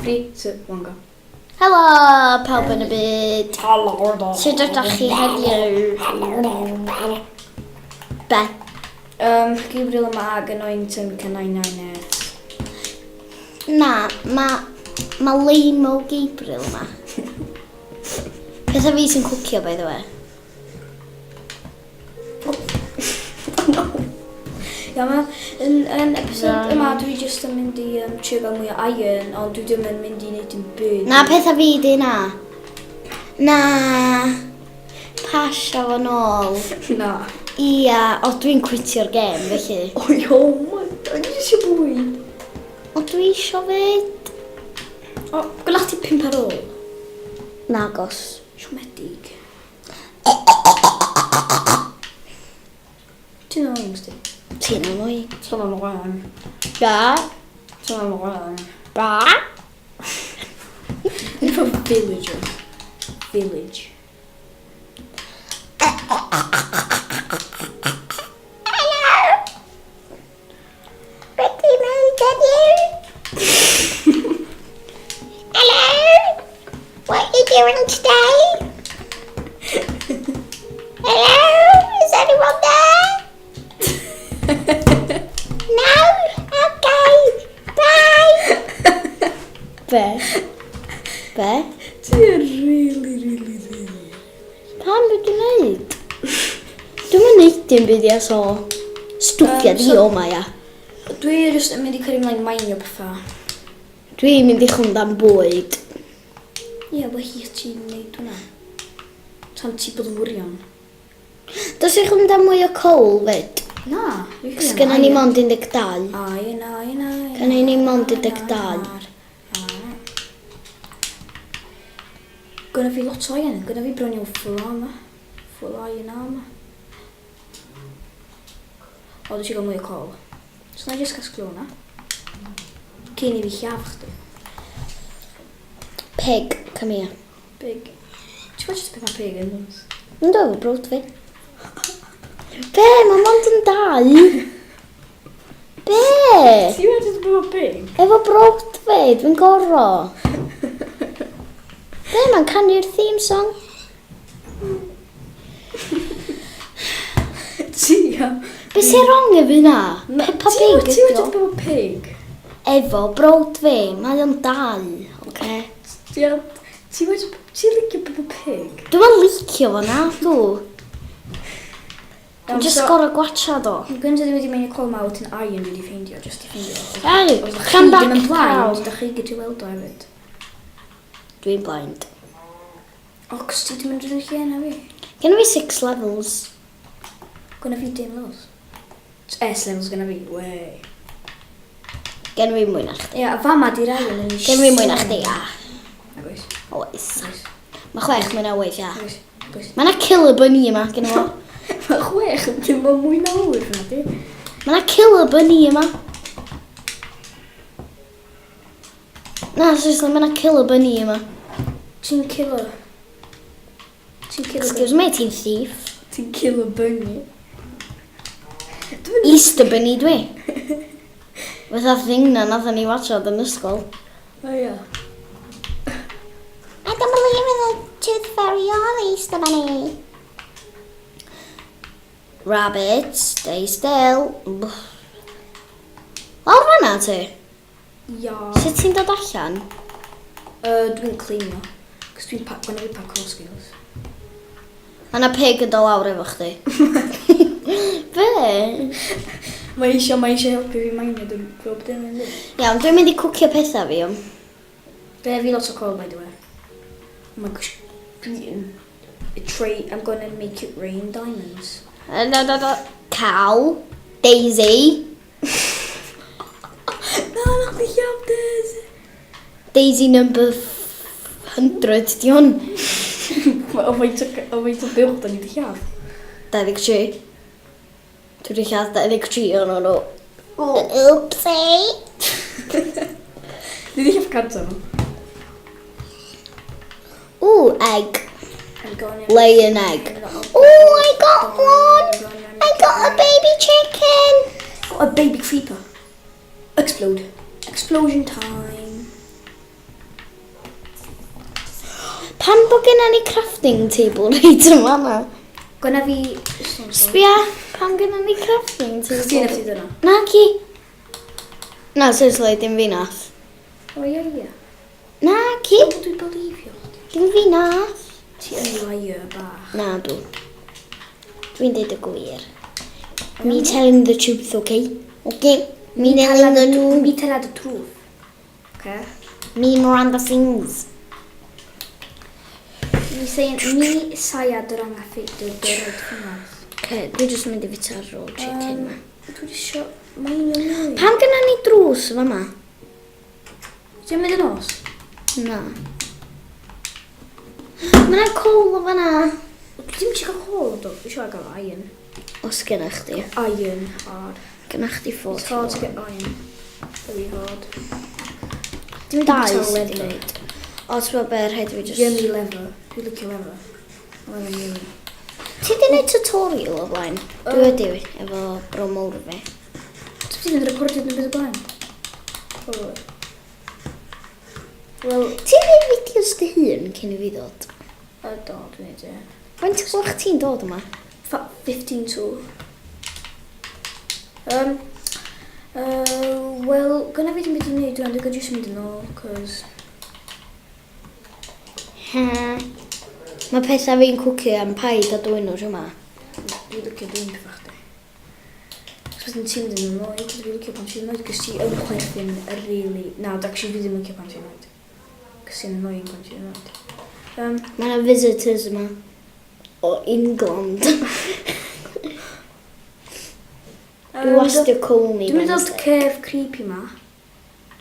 3, 2, 1, go. Helo, pawb yn y byd. Helo. Sut ydych chi heddiw? Be? Gabriel yma ag Anointing 998. Na, mae ma Leimo Gabriel yma. Pethau fi sy'n cwcio, by the way. No. Ia, ma, yn, yn episode yma dwi jyst yn mynd i trio gael mwy o iron, ond dwi ddim yn mynd i wneud dim byd. Na, pethau fi di na. Na. Pasio fo nôl. Na. Ia, o dwi'n cwitio'r gêm, felly. O, jo, ma, dwi eisiau bwyd. O, dwi eisiau fyd. O, gwelach ti pimp ar ôl. Nagos. Siomedig. Ti'n annoying, sti. Ti'n annoying. Ti'n annoying. Ba? Ti'n annoying. Ba? Ni'n fel villager. Village. Hello! Be ti'n mynd heddiw? Hello! What are you doing today? Hello? Is anyone there? No? Okay. Bye! Be? Be? Ti'n really, really, really. Pam beth dwi'n neud? Dwi'n mynd neud dim byd ia, so... Stwffia di o ma ia. Dwi jyst yn mynd i cario ymlaen mainio pethau. Dwi'n mynd i chwnd am bwyd. Ie, yeah, well i ti'n neud hwnna. Tan ti bod yn wirion. Dos i chwnd am mwy o coal fyd? Na. Cos gynna ni mond 12. Iron, iron, iron. Gynna ni mond 12. Gynna fi lot o iron. Gynna fi bron iawn full armor. Full iron armor. O, dwi eisiau gael mwy o coal. So na i jyst casglu hwnna. Cyn i fi lladd chdi. Pig, come here. Pig. Ti'n gwybod jyst beth mae pig yn dod? Yn dod efo brawd fi. Be? Mae mond yn dau. Be? Ti'n gwybod jyst beth mae pig? Efo brawd fi, dwi'n goro. Be? Mae'n canu'r theme song. Ti ia. Be sy'n wrong efo hynna? Peppa Pig Ti'n ydi gwybod o. jyst beth mae pig? Efo brawd fi, mae o'n dau, oce? Ti'n gwybod ti'n licio Peppa Pig? Dwi'n licio fo na, dw. Dwi'n Iawn, just so- gorau gwachad o. Gyntaf ddim wedi mynd i call ma wyt yn iron dwi wedi ffeindio, just i ffeindio. Hey, Os ydych chi come back ddim yn blind, cow. ydych chi gyda weld o hefyd. Dwi'n blind. O, cos ti ddim yn rhan lle na fi. Gen fi six levels. Gwna fi dim levels. S levels gyna fi, wey. Gen fi mwy na chdi. Ie, a fama di'r iron yn Gen fi mwy na chdi, ia. Oes, Oes. Mae chwech mwy na wyth, ia. oes, oes. Mae yna killer bunny yma, gen fo. Mae chwech yn ddim yn mwy na wyth na di. Mae yna killer bunny yma. Na, seriously, mae yna killer bunny yma. Ti'n killer. Ti'n killer Excuse me, ti'n thief. Ti'n killer bunny. Easter bunny dwi. Fatha thing na nathon ni watchad yn ysgol. O ia. I don't believe in the tooth fairy or the Easter bunny. Rabbit, stay still. Lawr fan'na ti? Ia. Sut ti'n dod allan? Dwi'n cleanio. Cos dwi'n pa, gynna fi parkour skills. Mae yna pig yn dod lawr efo chdi. Be? Mae eisiau helpu fi mainio dwi'n gwybod beth yn mynd. Iawn, dwi'n mynd i cwcio pethau fi, iawn. Fe fi lot o coal, by the way. Oh my gosh. Dwi'n... I'm gonna make it rain diamonds. No, no, no. Cow. Daisy. Na, na, chdi llaw Daisy. Daisy number 100, di hwn. O faint o buwch da ni di lladd? 23. Dwi wedi lladd 23 o'n nhw. Oopsie. Ni di lladd 100 o'n nhw. Ooh, egg. I'm gonna... Lay an egg. Oh, I got one. I got a baby chicken. Got a baby creeper. Explode. Explosion time. Pan bod genna ni crafting table reit yma na? Gwna fi... Sbia, pam genna ni crafting table? Chdi nath i dyna. Na ci. Na, seriously, dim fi nath. O ie, ie. Na ci. O, dwi'n beliefio chdi. Dim fi nath. Ti yn liar bach. Na, dw. Dwi'n deud y gwir. Me telling the truth, okay? Okay? Me telling the truth. Me telling the truth. Okay? Me Miranda sings. Mi saying, mi saya drang a ffit dy dyrod ffynas. Okay, dwi jyst yn mynd i fita'r raw chicken ma. Dwi jyst isio meinio mwy. Pam gynna ni drws fama? Ti'n mynd yn os? Na. Mae yna coal o fanna. Dwi ddim eisiau cael coal, do. Dwi eisiau gael iron. Os gynna chdi. Iron hard. Gynna chdi It's hard to get iron. Very hard. Dim Dau dau sydd sydd wedi wedi gwneud. O, ti'n meddwl be, rhaid i fi just... Yummy leather. Dwi'n licio leather. Leather yummy. Ti di gwneud tutorial o blaen? Dwi wedi, efo bro mawr fi. Ti wedi recordio yn byd o blaen? Probably. Wel, Ti'n gwneud fideos dy hun cyn i fi ddod? O, do, dwi'n neud e. Faint o gloch ti'n dod yma? 15 to. Wel, gyna fi ddim byd i wneud, dwi'n dwi'n jyst mynd yn ôl, cos... Ha. Mae pethau fi'n cwcio am paid a dwyn nhw yma. Dwi'n licio dwyn pethau chdi. Cos pan ti'n mynd yn annoyed, dwi'n licio pan ti'n annoyed, cos ti yn chwerthin really... Na, actually dwi ddim yn licio pan ti'n annoyed. Cos ti'n annoying pan ti'n annoyed. Mae yna visitors yma. O England. Dwi wastio coal ni. Dwi'n mynd o'r cave creepy ma.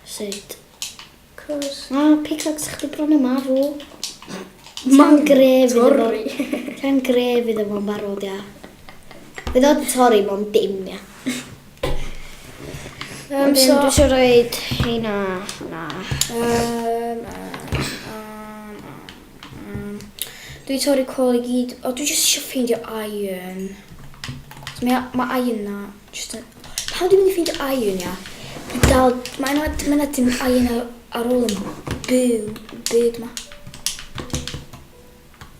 Sut? Cos... Na, pickaxe chdi bron yma, fo. Ti'n gref iddo fo. Ti'n gref iddo fo'n barod, ia. Fydd o'n torri mewn dim, ia. So, dwi eisiau rhoi heina, na. Dwi torri coal i gyd. O, dwi jyst eisiau ffeindio iron. So, mae iron na. Just yn... Pam dwi'n mynd i ffeindio iron, ia? Dwi dal... Mae yna dim iron ar ôl yn byw byd ma.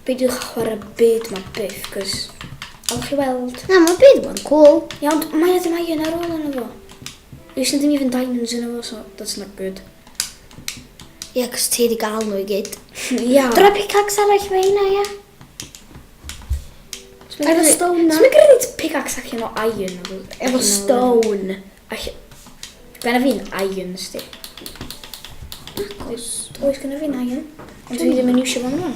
Beidiwch â chwarae byd ma byth, cos... Awch chi weld. Na, mae byd ma'n cool. Iawn, mae yna dim iron ar ôl yna fo. Oes na ddim even diamonds yna fo, so that's not good. Ie, cos ti wedi gael nhw i gyd. Ia. Dyna pickaxe arall fe hynna, ia. Efo stone na. Swn i'n gwneud pickaxe allan o iron. Efo stone. Gynna fi'n iron, sti. Nagos. Oes gynna fi'n iron. Ond dwi ddim yn iwsio fo yma.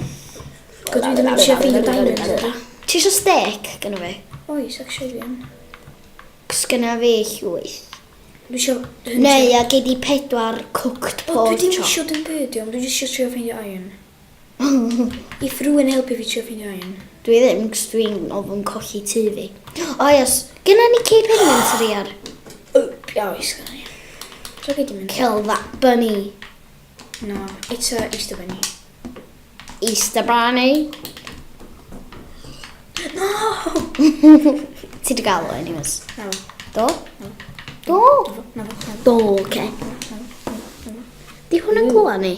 Cos dwi ddim yn iwsio ffeindio diamonds ydy. Ti eisiau steak gynna fi? Oes, actually fi yn. Cos gynna fi llwyth. Dwi isio... Neu, a gei di 4 cooked O, pork dwi ddim chop. isio dim byd, iawn. Dwi jyst isio trio ffeindio iron. If rhywun helpu fi trio ffeindio iron. Dwi ddim, cos dwi'n ofn colli tŷ fi. O, yes. Gynna ni keep inventory ar. O, ia, oes gynna ni. So gei di mynd. Kill that bunny. No, it's a Easter bunny. Easter bunny. No! Ti di gael o, anyways. Na fo, Do? Do? na fo, na fo. Do, oce. Di hwnna'n clywed ni?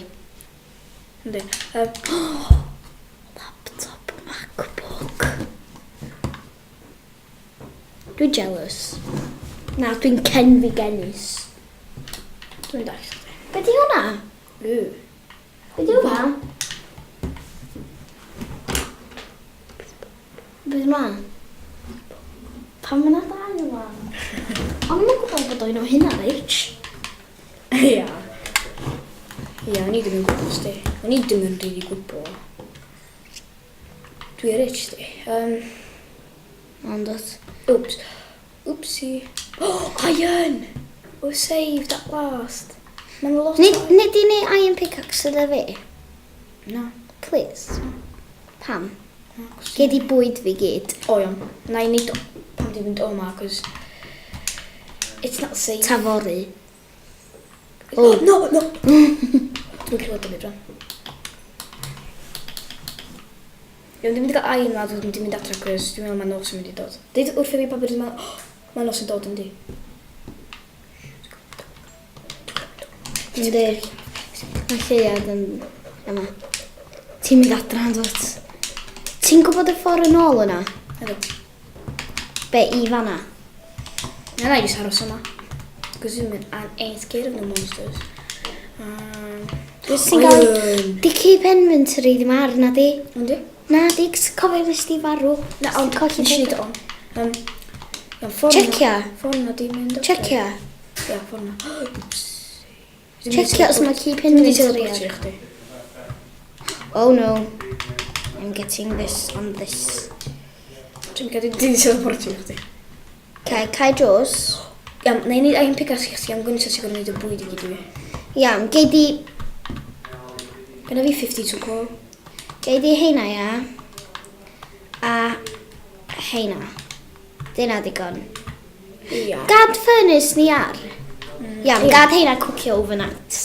Yndi. Laptop MacBook. Dwi'n jealous. Na, dwi'n cenfigennus. Dwi'n dallt. Be di hwnna? Ww. Be di hwnna? Be di hwnna? Pam mae 'na ddau yma? Ond mae'n gwybod bod o'n o hynna, Rich. Ia. Ia, o'n i ddim yn gwybod, sti. O'n i ddim yn rili gwybod. Dwi rich, sti. Ond o't. Oops. Oopsie. Oh, iron! We're saved at last. Mae'n lot Nid, o... nid i ni iron pickaxe yna fi? No. Please. Pam? No. Gei di bwyd fi gyd. O, iawn. Na i neud o. Pam di fynd o ma, cos... It's not safe. Tafori. Oh. No, no! Dwi'n clywed o fi bron. Iawn, dwi'n mynd i gael iron ma, dwi'n mynd i mynd adra, cos dwi'n meddwl mae nos yn mynd i dod. Deud wrth i fi pa bryd mae... Mae nos yn dod, yndi? Yndi. Mae lleuad yn yma. Ti'n mynd adra yn dod. Ti'n gwybod y ffordd yn ôl yna? Ydw. Be, i fanna? Na, na, jyst aros yma. Cos dwi'n mynd, I ain't scared of no monsters. Dwi ti'n gael... Di keep inventory ddim ar, na di? Yndi? Na, di, cofio nes di farw. Na, ond colli nes i neud o. Iawn, ffordd Checia. Ffordd na di mynd. Checia. Ia, ffordd na. Oops. Checia os mae keep Dwi'n mynd i inventory teleportio ar. chdi. Oh no. I'm getting this on this. Dwi'n mynd i teleportio chdi. Okay, Kai Joes. Iawn, na i neud iron pickaxe i chdi, am gyntaf ti'n gorfod neud y bwyd i gyd i fi. Iawn, gei di... Gynna fi 52 coal. Gei di heina, ia. A heina. Dyna digon. Ia. Gad furnace ni ar. Iawn, Ie. gad heina cwcio overnight.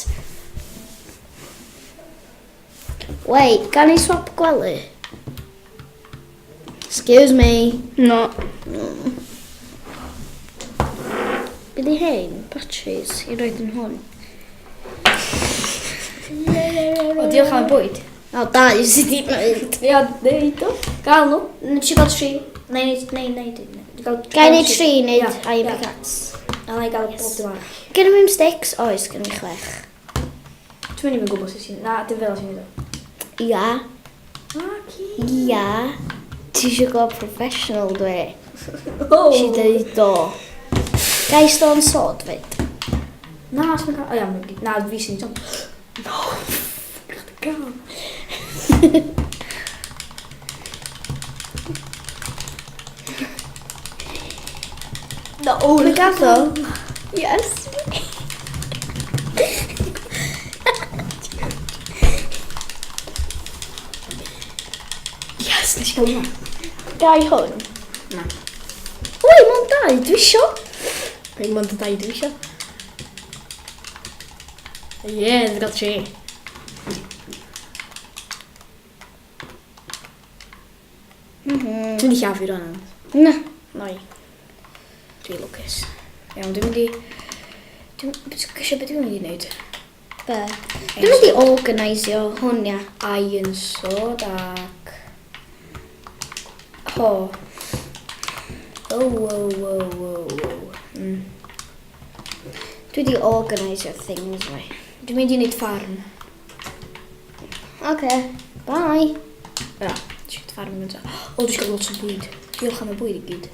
Wait, gan i swap gwely? Excuse me. No. Be di hein? Batteries i roed yn hwn. O, diolch am y bwyd. O, da, i sydd di wneud. Ia, neud o. Gael nhw. Nes i gael tri. Neu, neu, neu, neu. Ga i neud tri, neud Ia, iron ia. pickaxe. A na i gael bob dim arall. Gen i'm sticks? Oes, gen i chwech. Dwi'n even gwybod sut ti'n... Na, dim fel ti'n neud o. Ia. Oce. Ia. Ti eisiau gweld professional dwi? Oh. Si dweud do. Ga i stone sword fyd? Na, ti'n cael... O ia, na, fi sy'n neud o. No, ffwc, gael. No, oh, Pwy gath o? Yes. Yes, nes i gael hwnna. Ga i hwn? Na. Wy, mae'n dau, dwi isio. Dwi'n mond y dau dwi isio. Ie, dwi'n gael tri. Dwi'n mynd i llafu rhan. Na. Noi. Dwi'n lwcus. Iawn, dwi'n mynd i... Dwi'n eisiau beth dwi'n mynd i wneud? Be? Dwi'n mynd i organisio hwn, ia. Iron sword ac... Ho. Oh, oh, oh, oh, oh. Dwi wedi organisio things, fi. Dwi'n mynd i wneud ffarm. Okay, bye. Ia, eisiau ffarm yn gyntaf. O, dwi eisiau gael lot o bwyd. Diolch am y bwyd i gyd.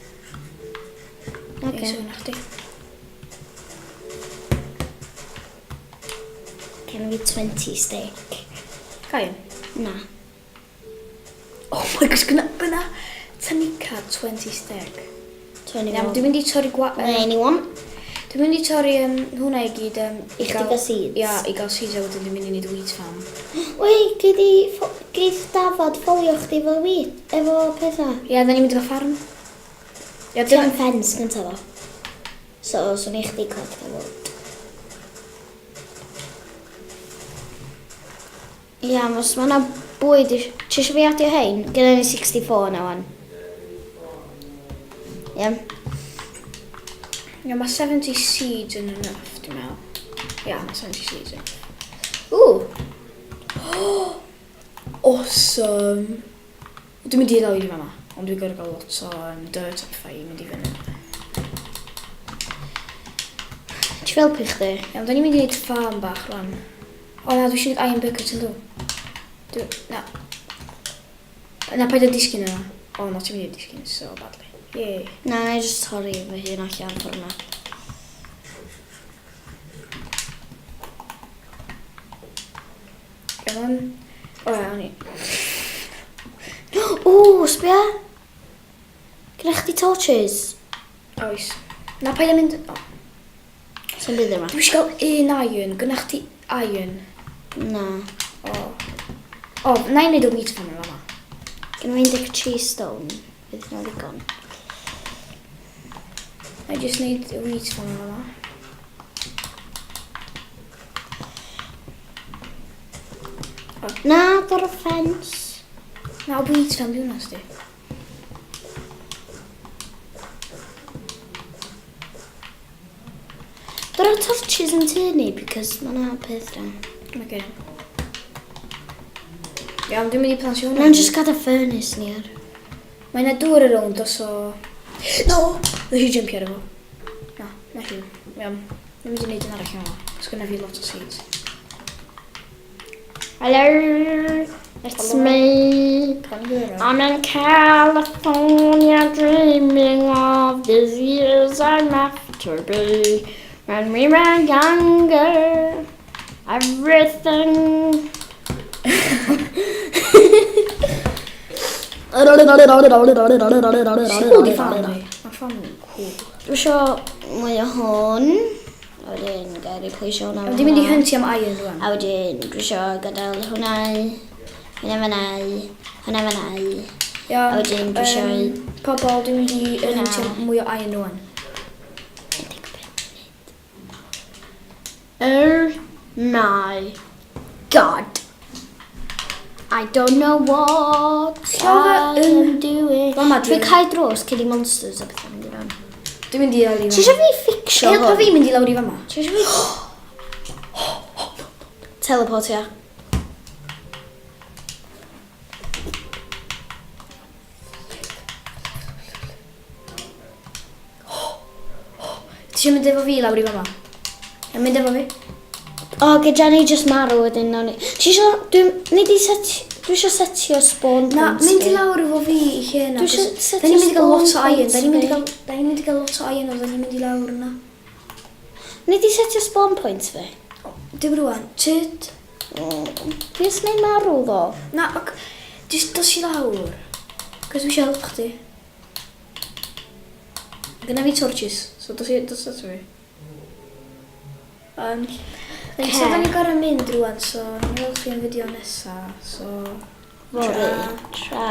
Okay. So, na chdi. Gen fi 20 steak. Gael. Na. Oh my gosh, gyna, gyna Tanika 20 steak. 21. Iawn, dwi'n mynd i torri gwa... Anyone? Dwi'n mynd i torri hwnna i gyd... I chdi gael seeds? Ia, i gael seeds a wedyn dwi'n mynd i wneud wheat farm. Wei, gei di, geith dafod ffolio chdi efo wheat, efo pethau. Ia, da ni'n mynd i gael ffarm. Ia, Ti dyna... am ffens gyntaf o. So, swn i chdi collect o wood. Ia, os mae yna bwyd... Ti eisiau fi adio hein? Gyda ni 64 na wan. Ie. Ia, mae 70 seeds yn enough, dwi'n meddwl. Ia, mae 70 seeds yn. Ooh! Awesome! Dwi'n mynd i ddal i fan'na, ond dwi'n gorfod gael lot o dirt a pethau i mynd i fyny. Ti fel helpu chdi? Iawn, da ni'n mynd i wneud farm bach rwan. O na, dwi eisiau gwneud iron bucket yn dw. Dwi, na. Na, paid â disgyn yna. O, na, ti'n mynd i disgyn so badly. Yay. Na, na i just torri fy hun allan ffordd yna. Iawn. O, iawn i. O, sbia! Gyda chdi torches? Oes. Na, paid â mynd... O. Sy'n byd yma? Dwi eisiau gael un iron. Gynna chdi iron? Na. O. O, na i wneud y wheat farm yn fama. Gyda fi 13 stone. Fydd hynna ddigon. Na i just wneud y wheat farm yn fama. Na, dor y ffens. Na, wheat farm di hwnna, sti. Dor y torches yn tŷ ni, because mae yna peth na. Okay. Iawn, dwi'n mynd i plantio hwnna. Na'n just gadael furnace ni ar. Mae yna dŵr ar rownd os o. No! Nes i jumpio ar efo. Na, na hi. Iawn. Dwi'n mynd i wneud yn arall yma. Os gynna fi lot o seeds. Hello, it's me. I'm in California dreaming of these years I'm left to be. When we were younger, everything. Cool di fan fi. Mae fan cool. Dwi isio mwy o hwn. A wedyn gael replace hwnna. Dwi'n mynd i hyntio am iron rwan. A wedyn dwi isio gadael hwnna, hwnna fan'na, hwnna fan'na. Iawn. A wedyn dwi isio Pobol, dwi'n mynd i Hwnna. hyntio mwy o iron rwan. 15 munud. Oh my God. I don't know what Llawer I yn am doing. Fama Dwi'n dwi'n cael drws cyn i monsters a pethau mynd i fewn. Dwi'n mynd i lawr i Ti fama. eisiau fi fixio Helpa hwn? fi mynd i lawr i fama. Ti eisiau fi... Teleport, ia. Ti eisiau mynd efo fi lawr i fama? Yn mynd efo fi? O, gyda ni just marw wedyn nawn ni. Ti eisiau... Dwi'n... Ni di set... Dwi eisiau setio spawn Na, points mynd i fi. lawr efo fi i lle yna. Dwi isio 'cos setio Da ni'n mynd i gael lot o spawn iron. Da ni'n mynd i points gael, da ni'n mynd i gael lot o iron o da ni'n mynd i lawr yna. Ni di setio spawn points fi. Dim rwan. Tyd. Fi os neu marw ddo. Na, ok. Just dos i lawr. Cos dwi eisiau helpu chdi. Gynna fi torches, so dos i, dos ato fi. So da ni'n gorau mynd rwan, so ni'n weld chi yn fideo nesa, so. Fory. Tra.